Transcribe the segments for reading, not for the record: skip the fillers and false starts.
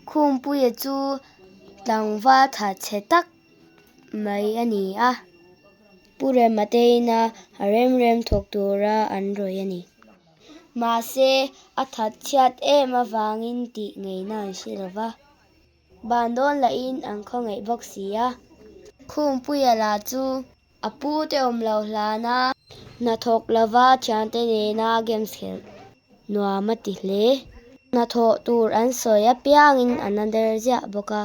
Khumpuia chu tlangval thatchhe tak mai a ni a. Pu Rema te ina a rem rem thawk tura an rawih a ni. Mahse, a thatchhiat em avangin tih ngeina an hre lo va. Ban dawn lahin an khawngaih bawk si a. Khumpuia lah chu a pu te awm lo hlana hnathawk lova thiante nena games khelh nuam a ti hle. Hnathawh tur an sawi apiangin a na der ziah bawk a.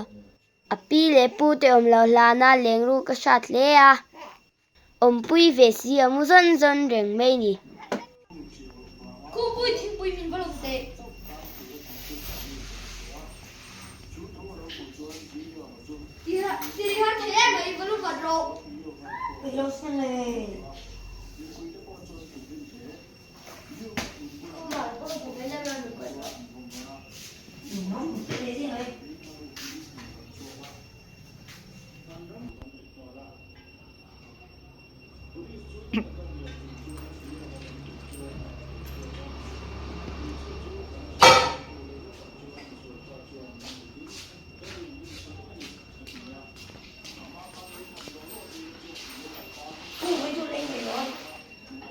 A pi leh pu te awm lo hlana lengruk a hrat hle a. Awmpui ve si a mu zawn zawn reng mai ni. Khupui thingpui min va rawn teh. Tiri har thei em mai va lu vat rawh. Peih lo sen le.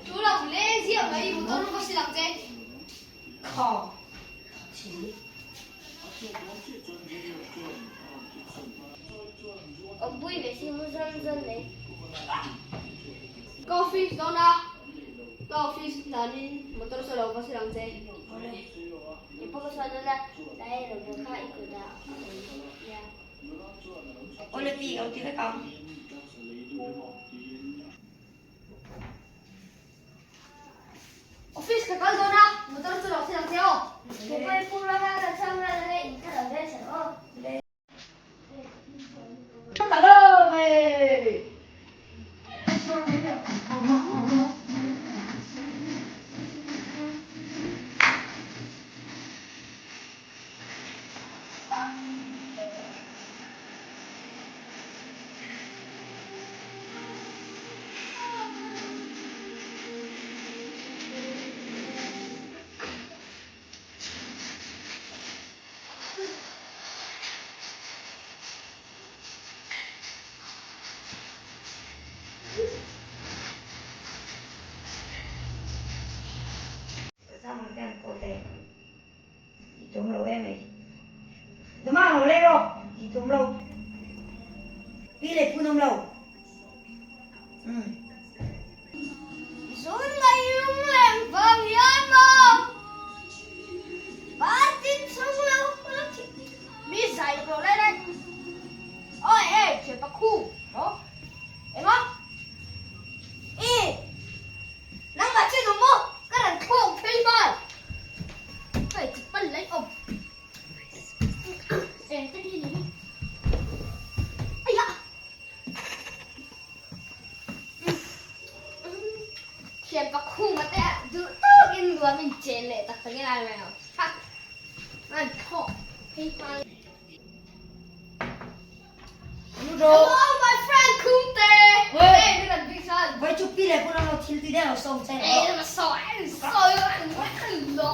Chu lo leng ziah mai motor lu ka si lang che. Kha. Awmpui ve si mu zawn zawn mai. Ka office dawn a, ka office hnanin motor saw lo va si lang che. Awle. Kei pawh ka sawn dawn a, tlai rawh kha i kut ah a awm nia. Awle pi ka lo ti vek ang. Office ka kal dawn a, motor chu lo thlen ang che aw. Kei pawh i pu rama ka chhang ran ang e, in kha lo vel sak aw. Zun mai lungleng vang hian maw Partin chhung lo mi zai rawh lai lai Oi e thianpa khu maw Eng a I nangmah chu nung maw ka rawn thlawk phei nghal Hei chip pal lai awm Eng te hi ni hi Aiah Thianpa khuma te duh tawkin nuam in chen leh tak tak in ai mai ang. Ha! An thawk phei nghal. Hello my friend Khumte! Hey, mi ran bik san. Vai chu pi le pun ang thil ti deuh so che. Ei, ma so ai so yo an an lo.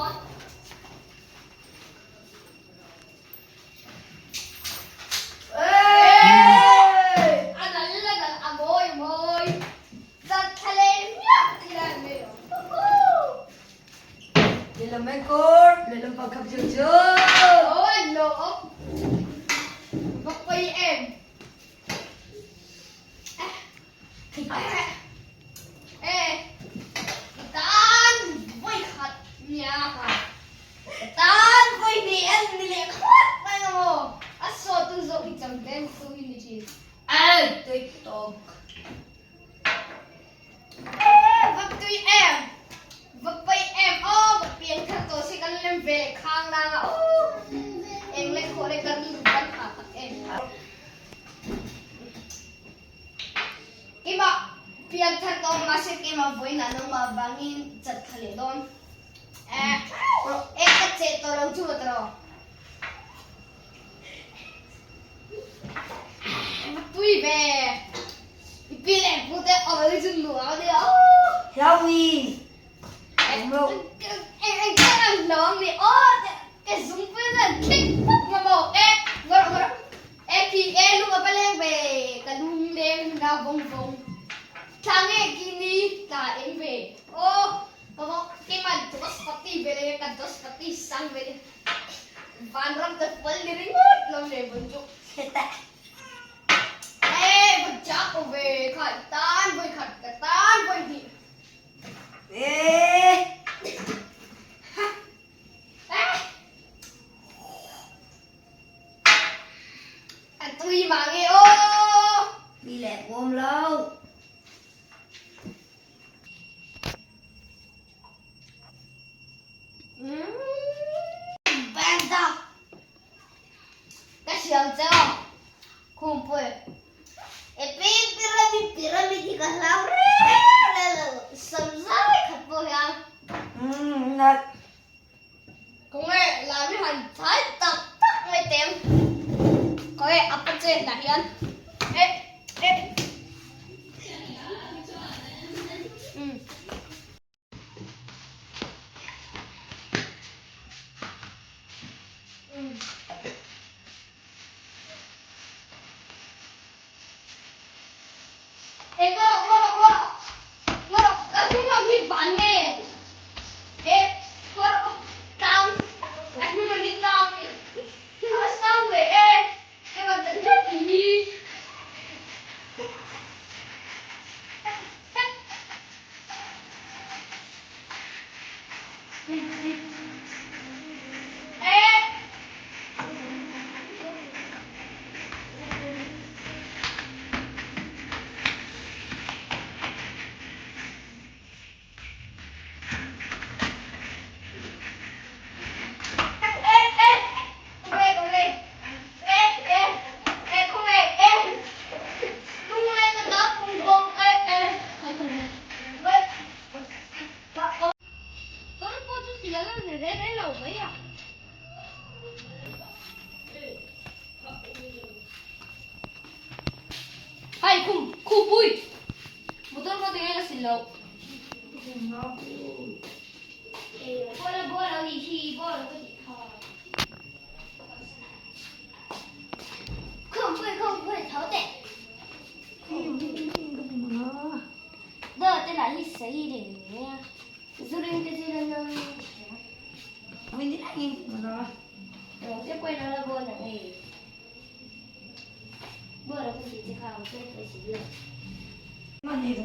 Keimah pianthar ka awm mahse keimah vawiinah nangmah vangin chat thla leh dawn. Eh, eh ka che tawh lo chu maw tawh. Tui ve. I pi leh pu te awm hi chu nuam a nia. Hlaui. Eng eng eng ang hlawm ni aw ke zungpui vel thik thak maw eh. vawng. Thla nge kini tla eng ve. Aw ka vawk keimah Jospati ve le ka Jospati sang ve le. Vanram te fual ni ringawt lo le vawn chu. Hetah. E va chak aw ve kha i tan vawi khat ka tan vawi hnih. E. A tui mang e aw. Mi leh bawm lo. Bang ta. Ka hriam che aw. Khumpui. E pi pyramid pyramid hi ka hlau reng reng lo. Sam zai khat pawh hian. Nat. Khawnge lam hi han thai tak tak mai tem. Khawnge a pa che hnah hian. E e. Um. Hei khum khupui motor kha tinge la sil loh.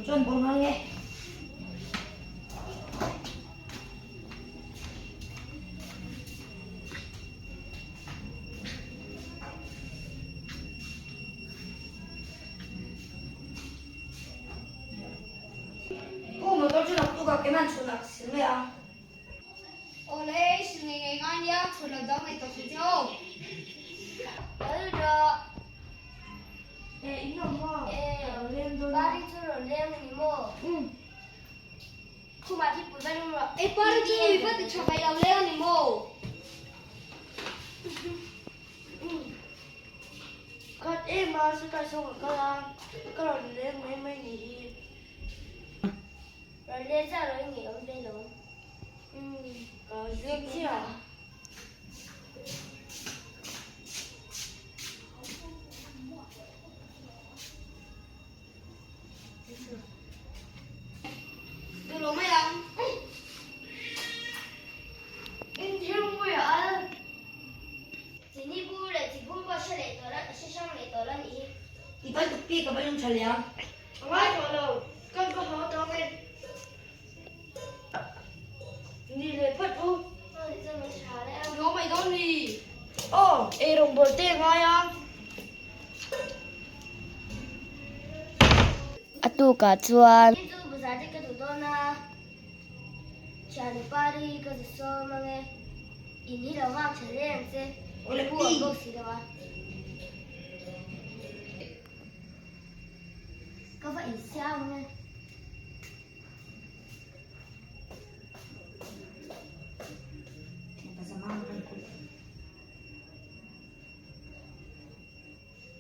Chuan bawm ang e. Pu motor chu naktuk ah keman chhun ah ka sil mai a. Awle, i sil ngei ngei ngai nia, chhun lo dang mai tawh si che aw. Kal rawh. E, in awm maw? E, Ka lo leng dawn a. Pari chu rawn leng a ni maw? Um. Khumah thi pui va lum rawh. E, Pari chu i va ti tha ve lo leng a ni maw? Khat em a, chutai sawn ka kal a, ka rawn leng mai mai ni hi. Rawn leng chiah rawh i ngei awm ve lo. Umm, ka lo leng chiah. Duh lo mai ang. In thil pui a al. Chini bur leh chi bur pawh hre leh tawh la, hre hrang leh tawh la nih hi. I ban tuk pi ka va lung tha leh ang. A ngai tawh lo, kan va haw tawng e. Ni leh phawt u. Haw mai dawn ni. Aw, ei rawngbawl te a ngai a. A tukah chuan. Chu bazar te ka duh dawn a, thiannu pari ka zu sawm ang e, in hi lo nghak tha hle ang che, pu awm bawk si lo a. Ka va insiam ang e.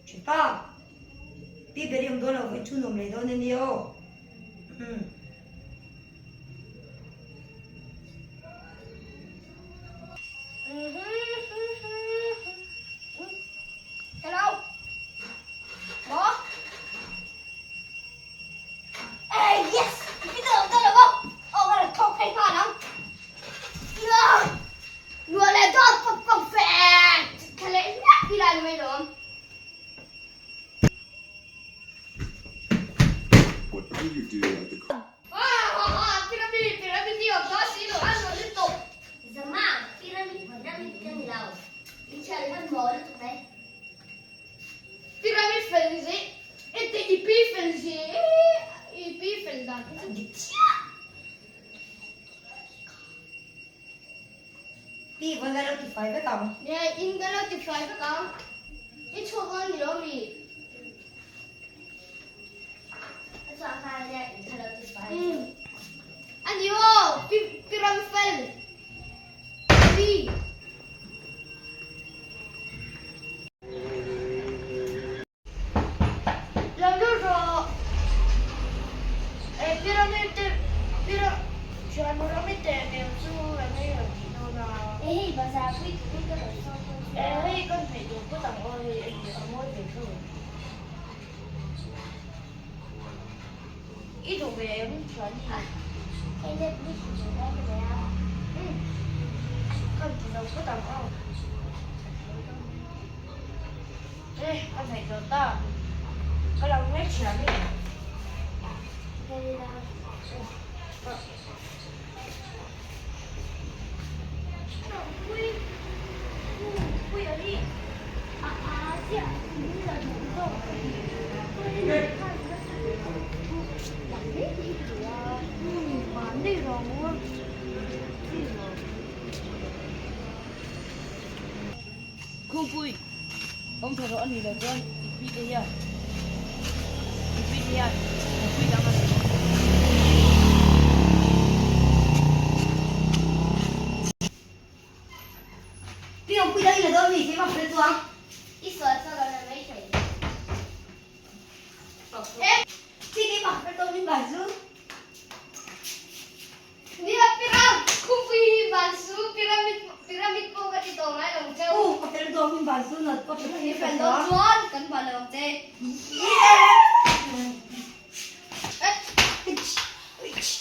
Thianpa, pi ber i awm dawn lo vawi chu nuam leh dawn a nia aw. Umm. Hello. Maw? Pi vawn ka lo ti fai vek ang. Nia, in ka lo ti fai vek ang. I chhuak dawn ni lo mi? A chhuak nghal ania, in ka lo ti fai. A ni aw, pi pi ram fel. Pi. Lo lut rawh. Eh, pyramid te, pyra, pyramid te hmel chu eng nge rawn tih dawn a? Eh, hei bazar pui turin ka rawn sawn dawn chu a. Eh, hei kan hmeh tur phawt ang aw, hei eng a mawi ve tho. I duh ve em chuan hi? Hei le pui tur tur lai ka nei a. Umm, kan ti zo phawt ang aw. E, ka hnaih tawh ta. Ka lo mek thiam e. Khungpui awm tha rawh a nih loh chuan i pi te hian i pi te hian khungpui dang a nei. Pi awmpui dang i la dawn mi keimah fel chuang. I sual chuan a la mai thei. Pi keimah fel dawn min ban chu. Nia Piram, khupui hi ban su, pyramid pyramid pawh ka ti tawh ngai lo ang cheu. U, ka fel dawn min ban su nat pawh tha I fel dawn chuan kan ban lo ang che. Yeah!